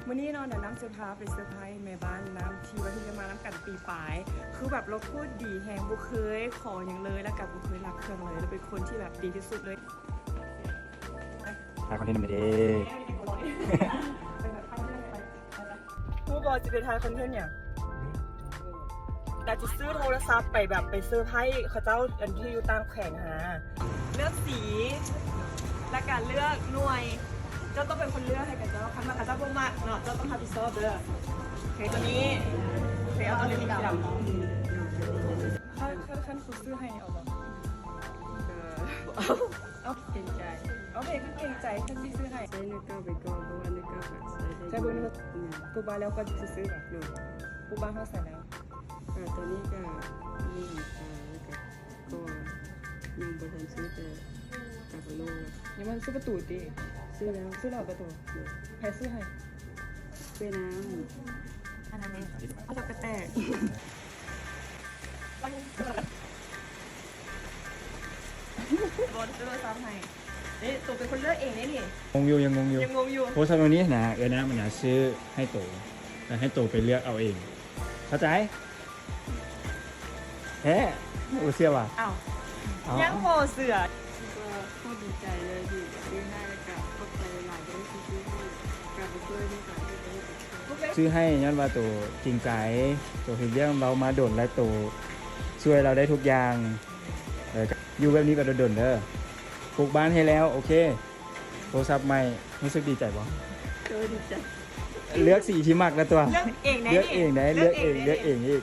ມື້ນີ້ເນາະ ແນະນຳຊິພາໄປເຊີໄພຣສ໌ແມ່ບ້ານນຳ ທີ່ວ່າເພິ່ນໄດ້ມານຳກັນປີປາຍ ຄືແບບລາວໂຄດດີແຮງ ບໍ່ເຄີຍຂໍຫຍັງເລີຍ ແລ້ວກໍບໍ່ເຄີຍລັກເຄື່ອງເລີຍ ແລ້ວເປັນຄົນທີ່ແບບດີທີ່ສຸດເລີຍ. ຖ່າຍຄອນເທັນນຳເດ້. ຮູ້ບໍ່ຊິໄປຖ່າຍຄອນເທັນຫຍັງ? ກະຊິຊື້ໂທລະສັບໄປແບບໄປເຊີໄພຣສ໌ເຂົາເຈົ້າ ອັນທີ່ຢູ່ຕ່າງແຂວງຫັ້ນນະ. ເລືອກສີ ແລ້ວກະເລືອກໜ່ວຍ. ເຈົ້າຕ້ອງເປັນຄົນເລືອກໃຫ້ເຂົາເຈົ້າ. ຄັນວ່າເຂົາເຈົ້າບໍ່ມັກເນາະ ເຈົ້າຕ້ອງຮັບຜິດຊອບເດີ. ໂອເຄ ຕົວນີ້ ໂອເຄ ເອົາຕົວນີ້ ສີດຳ. ຄັນ ຄັນ ຄັນຄູຊື້ໃຫ້ເອົາບໍ່? ເອີ ເອົາ ເອົາ ເກງໃຈ. ໂອເຄ ຄືເກງໃຈ ຄັນຊິຊື້ໃຫ້ ໃຊ້ໜ້າເກົ່າໄປກ່ອນ ເພາະວ່າໜ້າເກົ່າກະໃຊ້ໄດ້. ໃຊ້ເບິ່ງດູ. ອືມ ປູບາແລ້ວກໍຊິຊື້ບໍ່? ໂດຍ. ປູບາຮອດໃສແລ້ວ? ກະຕອນນີ້ກະມີຫຼັງຄາ ແລ້ວກະກໍຍັງບໍ່ທັນຊື້ ແຕ່ກະໂລ. ຍັງບໍ່ຊື້ປະຕູຕິ? ຊື້ແລ້ວ. ຊື້ແລ້ວປະຕູ? ໂດຍ. ໃຜຊື້ໃຫ້? ເວຍນ້ຳ. ອັນນັ້ນເດ້ ເອົາດອກກະແຕ. ບໍ່ໄດ້ຊື້ໂທລະສັບໃຫ້. ເດ້ ໂຕເປັນຄົນເລືອກເອງເດ້ນີ້. ງົງຢູ່ ຍັງງົງຢູ່ ຍັງງົງຢູ່. ໂທລະສັບໂຕນີ້ນະ ເອື້ອຍນາມັນນະຊື້ໃຫ້ໂຕ ແລ້ວໃຫ້ໂຕໄປເລືອກເອົາເອງ. ເຂົ້າໃຈ? ແທ້? ບໍ່ເຊື່ອຫວາ? ອ້າວ ເອົ້າ ຍັງບໍ່ເຊື່ອ. ກໍໂຄດດີໃຈເລີຍທີ່ຊື້ໃຫ້ ແລ້ວກະຂອບໃຈຫຼາຍໆເດີທີ່ຊື້ໃຫ້ ກະບໍ່ເຄີຍມີໂອກາດໄດ້ເຮັດ. ຊື້ໃຫ້ຍ້ອນວ່າໂຕຈິງໃຈ ໂຕເຮັດວຽກນຳລາວມາດົນ ແລະ ໂຕຊ່ວຍລາວໄດ້ທຸກຢ່າງ. ເອີ ຢູ່ແບບນີ້ໄປດົນໆເດີ. ປຸກບ້ານໃຫ້ແລ້ວ. ໂອເຄ ໂທລະສັບໃໝ່. ຮູ້ສຶກດີໃຈບໍ່? ເອີ ດີໃຈ. ເລືອກສີທີ່ມັກແລ້ວຕົວະ. ເລືອກເອງໄດ້ ເລືອກເອງໄດ້ ເລືອກເອງ ເລືອກເອງ ເລືອກເອງອີກ.